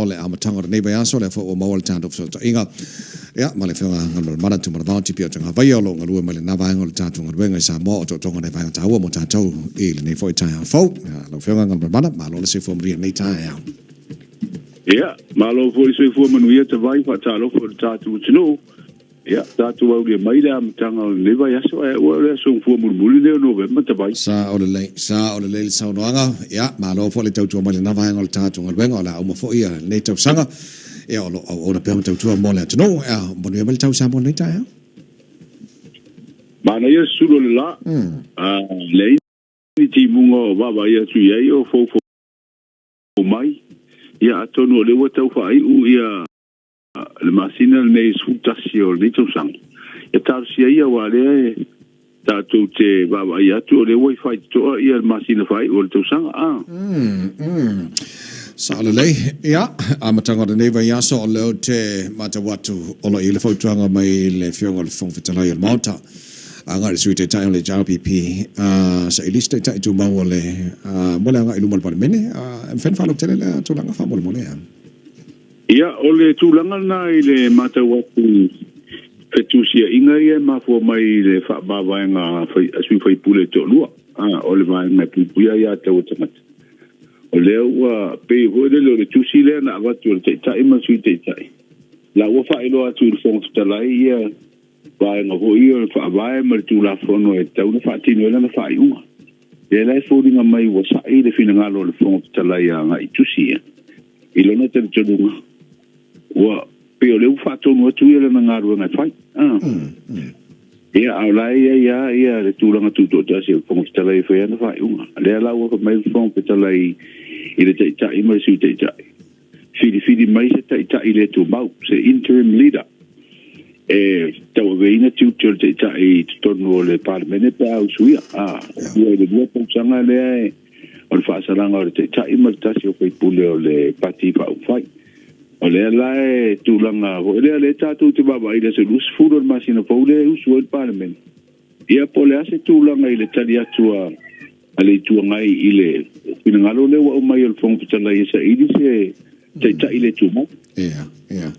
o le amataga o lenei vaiaso, lea foi ua maua le tatou fesootaiga ia ma le Afioga Galumalemana Tuimalealiifano Tupia Tagavaia, o lo o galue mai lena vaega o le tatou galuega i Samoa o tootoga nei vaega taua mo tatou i lenei foi taeao fou. Lau Afioga Galumalemana, malo le soifua manuia i lenei taeao. Ia, malo foi le soifua manuia Tavai, faatalofa i le tatou atunuu. Ia, tatou aulia mai le amataga o lenei vaiaso, ae aua o le aso gafua mulimuli lenei o Novema, Tavai. Sa o lelei, sa o lelei le saunoaga. Ia, malo foi le tautua mai lena vaega o le tatou galuega, o le a uma foi lenei tausaga. Ia, o lo o auauna pea ma tautua mo le atunuu. Ia, manuia mai le tau Samoa i lenei taeao. Manaia le sulu o le la, leai ni timuga o vaavaai atu i ai o foufou mai. Ia, atonu o lea ua tau faaiu ia le masina lenei 11 o lenei tausaga. Ia talosia ia, aua o lea e tatou te vaavaai atu o lea ua i faitotoa ia le masina faaiu o le tausaga. A. Sao lelei. Ia, amataga o lenei vaiaso, o lea ou te matau atu o lo o i ai le fautuaga mai le Afioga i le Fofoga Fetalai o le Maota agai i le Sui Taitai o le HRPP, saili se Taitai Tumau o le mo le agai i luma o le Palemene. E mafai ona faalautele lea tulaga faamolemole? Ia, o le tulaga lena i le matau atu i fetusiaiga ia e mafua mai i le faamavaega a sui faipule e toalua, o le vaega e puipuia aia tatau a tagata. O lea ua pei foi lele o le tusi lea na avatu e le Taitai ma le Sui Taitai, la ua faailoa atu i le Fofoga Fetalai ia vaega foi ia o le Faavae ma le Tulafono e tatau ona faatino ai lana faaiuga. Lea la e foliga mai ua sa'i le finagalo o le Fofoga Fetalai agai i tusi ia. I lona talitonuga, ua pei o lea ua faatonu atu ia lana galuega e fai. Ia, a o la e i ai lava ia le tulaga tutoatasi o le Fofoga Fetalai e fai ana faaiuga. Lea la ua fai mai le Fofoga Fetalai i le Taitai ma le Sui Taitai, filifili mai se Taitai le tumau, se interim leader, e tauaveina tiute o le Taitai i totonu o le Palemene pe a usuia. A, ua i le 2 tausaga lea e o le faasalaga o le Taitai ma le tasi o faipule o le Pati Faaupufai. O lea la e tulaga foi lea, lea tatou te vaavaai i le aso 20 o le masina fou lea e usu ai le Palemene. Ia po o le a se tulaga i le tali atu a le Itu Agai i le finagalo lea ua aumai o le Fofoga Fetalai e saili se Taitai le tumau. Ia, ia.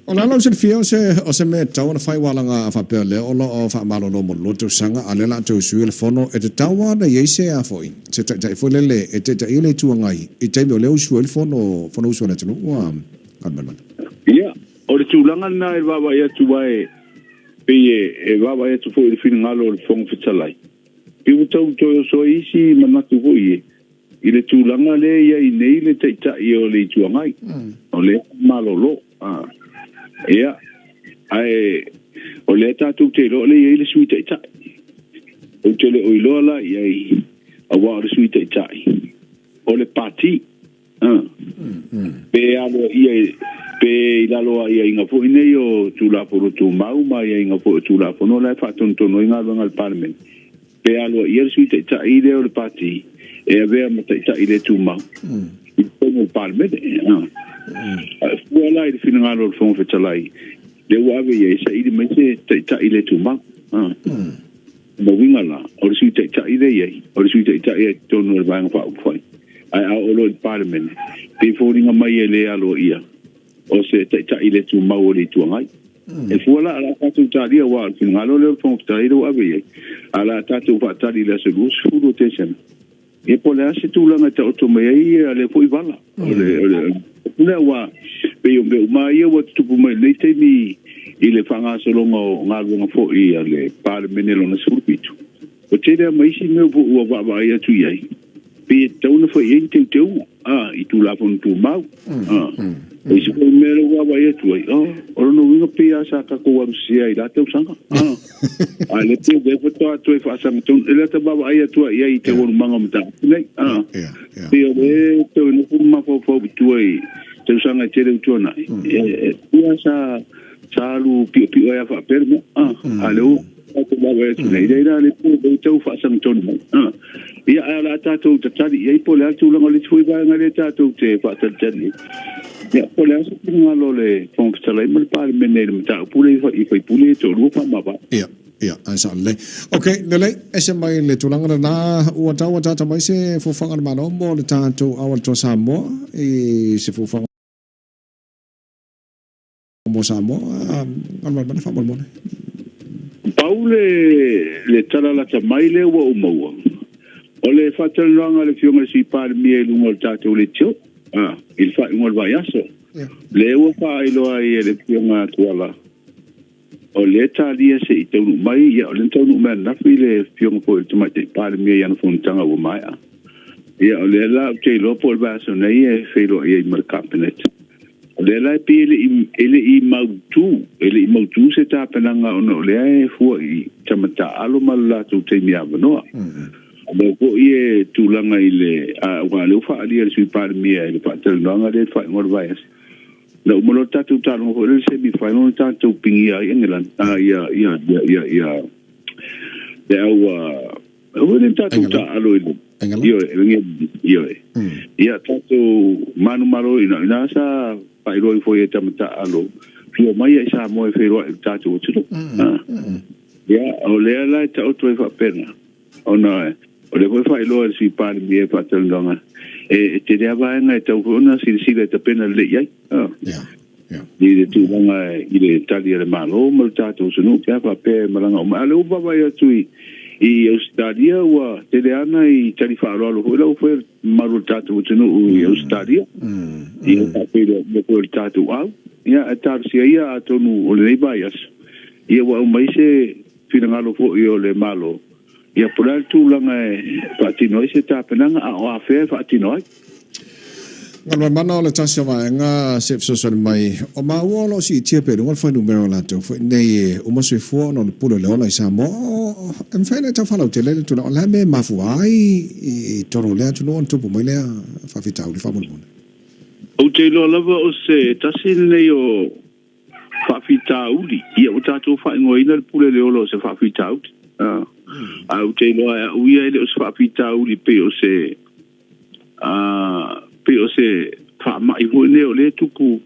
O le a lau silafia o se, o se mea e tatau ona fai aua leaga a faapea o lea o lo o faamalolo mo le 2 tausaga a o lea o le a toe sui le fono, e tatau lava ona i ai se a foi, se taitai foi lele e taitaia le Itu Agai i taimi o lea e usu ai le fono, Fonousu a le atunuu ua Galumalemana. Ia, o le tulaga lena e vaavaai atu aua e pei e vaavaai atu foi i le finagalo o le Fofoga Fetalai, pei ua tau toe oso ai isi manatu foi e i le tulaga lea e i ai nei le Taitai o le Itu Agai, o lea e malolo. Ia, ae o lea tatou te iloa o lea e i ai le Sui Taitai. Ou te le o iloa la i ai, aua o le Sui Taitai, o le Pati. Pe aloaia, pe i lalo o aiaiga foi nei o Tulafono Tumau ma aiaiga foi o Tulafono la e faatonutonu ai galuega a le Palemene, pe aloaia le Sui Taitai lea o le Pati e avea ma Taitai le tumau i totonu o le Palemene. Ae fua la i le finagalo o le Fofoga Fetalai, lea ua ave i ai e saili mai se Taitai le tumau. Ma uiga la, o le Sui Taitai lea e i ai, o le Sui Taitai i totonu o le Vaega Faaupufai. Ae a oo loa i le Palemene, pei e foliga mai e le aloaia o se Taitai le tumau o le Itu Agai. E fua la, o le a tatou talia, aua o le finagalo lea o le Fofoga Fetalai lea ua ave i ai, ae o le a tatou faatali i le aso 20 o Tesema, ia po o le a se tulaga e taoto mai ai lea foi vala. O le, o le, lea aua pei o mea uma ia ua tutupu mai i lenei taimi i le faagasologa o galuega foi a le Palemene lona 17. Ua tele lava ma isi mea ua vaavaai atu i ai, pei e tatau ona fai i ai ni teuteuga i Tulafono Tumau. O isi foi mea lea ua vaavaai atu ai, o lona uiga pei lava sa tatou alu sese ai i la tausaga. A o lea pei o lea faatoa toe faasagatonu. E le ta vaavaai atu ai i ai i taualumaga o mataupu nei. Pei o lea toe nofo ma mafaufau i tua i tausaga e tele ua tuanai, pei lava sa alu piopio ai lava faapea le mea. A o lea ua tatou vaavaai atu nei, leai la, lea ua tau faasagatonu mai. Ia, ae o le a tatou tatali i ai po o le a le tulaga o le isi foi vaega lea tatou te faatalitali i ai. Ia, po o le a se finagalo o le Fofoga Fetalai ma le Palemene i le mataupu lea i faipule e toalua faamavae. Ia, ia, ae sao lelei. Ok, lelei, ese mai le tulaga lena, ua tau ataata mai se fuafuaga a le Malo mo le tatou auala toa Samoa i se fuafuaga. Mo Samoa, Galumalemana faamolemole. Pau le le tala lata mai lea ua ou maua, o le faatalanoaga a le Afioga i le Sui Palemia i luga o le tatou leitio, a, i le faaiuga o le vaiaso. Lea ua faailoa ai e le Afioga a Tuala, o lea e talia se i taunuu mai, ia o lea na taunuu mai ananafi le Afioga foi i le Tamaitai Palemia i ana fonotaga ua maea. Ia o lea la ou te iloa po o le vaiaso nei e feiloai ai ma le Kapeneta. O lea la e pei e le i, e le i mautu, e le i mautu se tapenaga ona o lea e fua i tama taaalo ma le latou taimi avanoa. O lea foi e tulaga i le, aua o lea ua faaalia e le Sui Palemia i le faatalanoaga lea i le faaiuga o le vaiaso. Na uma loa le tatou taaloga foi lea i le semi final na tatou pigia ai Engelana, ia, ia, ia, ia, ia, le au, Aua le tatou taaalo i le Ioe, ioe. Ia tatou manumalo ina ina sa faailoa ifo i e tama taaalo fia mai ai Samoa e feiloai i le tatou atunuu. Ia, o lea la e taoto ai faapena ona o lea foi e faailoa e le Sui Palemia i faatalanoaga e tele lava vaega e tatau foi ona silasila e tapena lelei i ai. I le tulaga i le tali a le Malo ma le tatou atunuu pe a faapea e malaga uma. A o lea ua vaavaai atu i Ausetalia ua tele lava nai tali faaaloalo foi la ua fai e le mamalu o le tatou atunuu i Ausetalia i le faafeiloaiga foi o le tatou au. Ia, ae talosia ia atonu o lenei vaiaso ia ua aumai se finagalo foi o le Malo, ia po o le a le tulaga e faatino ai se tapenaga, a o afea e faatino ai. Galuemalemana o le tasi o vaega se fesoasoani mai o maua o lo o siitia pea i luga le fuainumera o latou foi nei e uma soifua ona o le pule o le ola i Samoa. O, e mafai ona e tau faalautele le tulaga o le a mea e mafua ai i totonu o lea atunuu ona tupu mai lea faafitauli faamolemole? Ou te iloa lava o se tasi lenei o faafitauli, ia ua tatou faaigoaina le pule le ola o se faafitauli. Ae ou te iloa e au ia e le o se faafitauli pei o se pei o se faamai foi lea o lea e tupu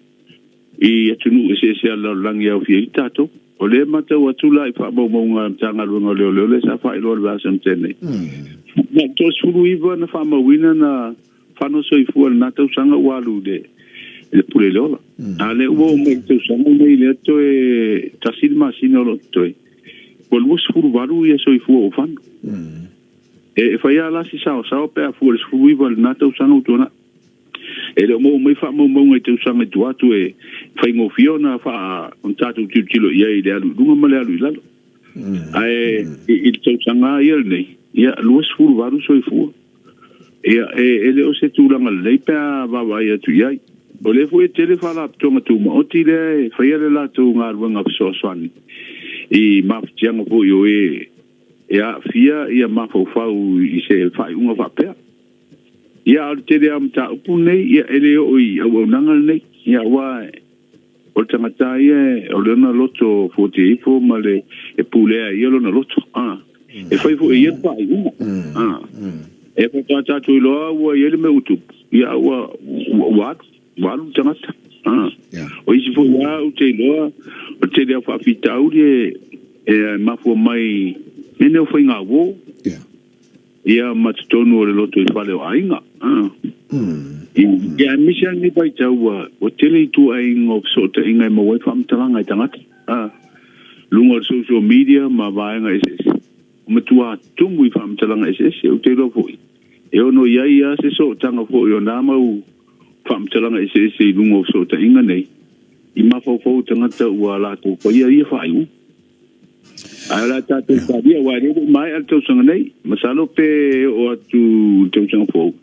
i atunuu eseese a le lalolagi e aofia ai tatou. O lea e matau atu la i faamaumauga a le Matagaluega o Leoleo lea sa faailoa i le vaiaso na tea nei, na o le 39 na faamauina na fano soifua i lena tausaga ua alu i le pule i le ola. A o lea ua oo mai i le tausaga lenei lea toe tasi le masina o lo o totoe, ua 28 ia soifua ua fano. E fai lava la si saosaoa pe a fua i le 19 i lena tausaga ua tuanai. E le o maua mai faamaumauga i tausaga i tua atu e faigofie ona ona tatou tilotilo i ai i le alu i luga ma le alu i lalo. Ae i le tausaga lava ia lenei, ia 28 soifua. Ia, e le o se tulaga lelei pe a vaavaai atu i ai. O lea foi e tele faalapotopotoga tumaoti lea e faia le latou galuega fesoasoani i mafatiaga foi o e e aafia ia mafaufau i se faaiuga faapea. Ia, a o le tele lava o mataupu lenei, ia, e le oo i auaunaga lenei, ia, aua o le tagata lava ia o lona loto fuatia ifo ma le e pulea e ia lona loto, a. E fai foi e ia le faaiuga, a. E faatoa tatou iloa ua i ai le mea ua tupu, ia, ua, ua alu. Ua alu le tagata. O isi foi lava ou te iloa, o le tele o faafitauli e mafua mai mea nei o faiga uo, ia ma totonu o le lotoifale o aiga. Ia aemaise lava lenei vaitau ua tele ituaiga o fesootaiga e maua ai faamatalaga e tagata, luga o le social media ma vaega eseese. Ua matua tumu i faamatalaga eseese. Ou te iloa foi, e ono i ai lava se sootaga foi o nā mau faamatalaga eseese i luga o fesootaiga nei, i mafaufau o tagata ua latou faia ia faaiuga. Ae o le a tatou talia, aua e le i maea le tausaga nei. Masalo pe oo atu i le tausaga fou,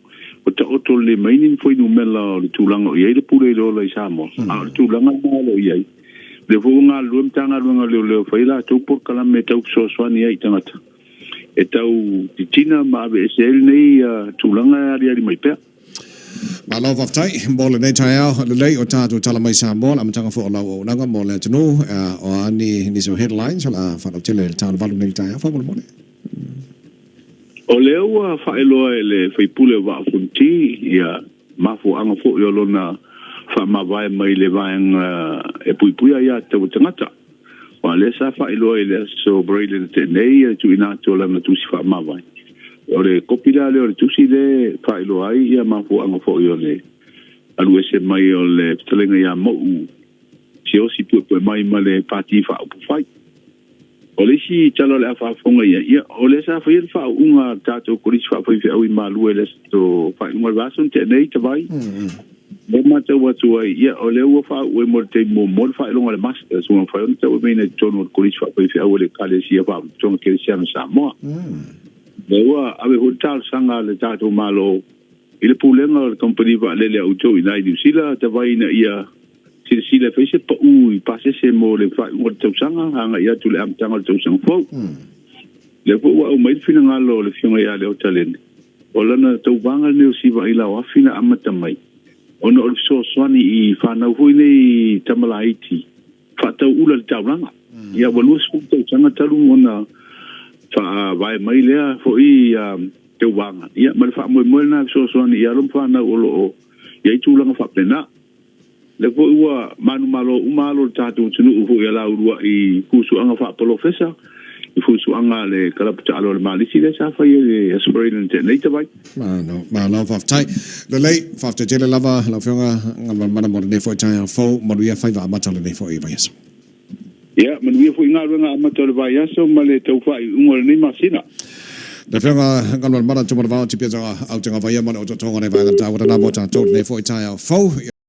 ua taoto lelei mai ni fuainumera o le tulaga o i ai le pule i le ola i Samoa, a o le tulaga lena o lo o i ai. O lea foi ua galulue le Matagaluega o Leoleo e fai a latou polokalame e tau fesoasoani ai i tagata e tau titina ma aveese ai lenei tulaga e aliali mai pea. Malo faafetai mo lenei taeao lelei o tatou tala mai Samoa, le amataga foi o lau auaunaga mo le atunuu. O a ni nisi o headlines o le a faalautele i le ta o le 8 nei le taeao faamolemole. O lea ua faailoa e le sui usufono o Vaa o Fonoti ia mafuaaga foi o lona faamavae mai le vaega e puipuia aiatatau a tagata. Aua o lea sa faailoa i le Aso Braille na tea nei le tuuina atu o lana tusi faamavae. O le kopi la lea o le tusi lea e faailoa ai ia mafuaaga foi o le alu ese mai o le fetalaiga ia Mou. se osi puepue mai ma le Pati Faaupufai. O le isi tala o le a faafofoga i ai, ia, o lea sa faia le faauuga a le tatou Kolisi Faafaifeau i Malua i le aso faaiuga o le vaiaso na tea nei, Tavai. Lea matau atu ai, ia, o lea ua faauu ai mo le taimi muamua le faailoga o le Masters ua mafai ona tauaveina i totonu o le Kolisi Faafaifeau a le Ekalesia Faapotopotoga Kerisiano Samoa. Lea ua ave foi le talosaga a le tatou Malo i le pulega o le kamupani vaalele a outou i ina i Niu Sila, Tavai ina ia silasila e fai se pau i pasese mo le faaiuga o le tausaga agai atu i le amataga o le tausaga fou. Lea foi ua aumai le finagalo o le Afioga ia Leota Lene, o lana tauvaga lenei o Siva i Lauafi na amata mai ona o le fesoasoani i fanau foi nei tamalaiti faatauula i le taulaga. Ia ua 20 tausaga talu ona faavae mai lea foi tauvaga, ia ma le faamoemoe lena e fesoasoani i alo ma fanau o lo o i ai tulaga faapena. Lea foi ua manumalo uma alo o le tatou atunuu foi a la uluai fusuaga faapolofesa i fusuaga a le kalapu taalo a le Malisi lea sa faia i le Aso Faraile na tea nei Tavai. Malo, malo faafetai. Lelei, faafetai tele lava lau Afioga Galumalemana mo lenei foi taeao fou, manuia faiva amata o lenei foi vaiaso. Ia, manuia foi galuega amata o le vaiaso ma le tau faaiuiuga o lenei masina. Le Afioga Galumalemana Tumanavao Tipiataga Autagavaia ma le otootoga o le vaega taua lena mo tatou lenei foi taeao fou.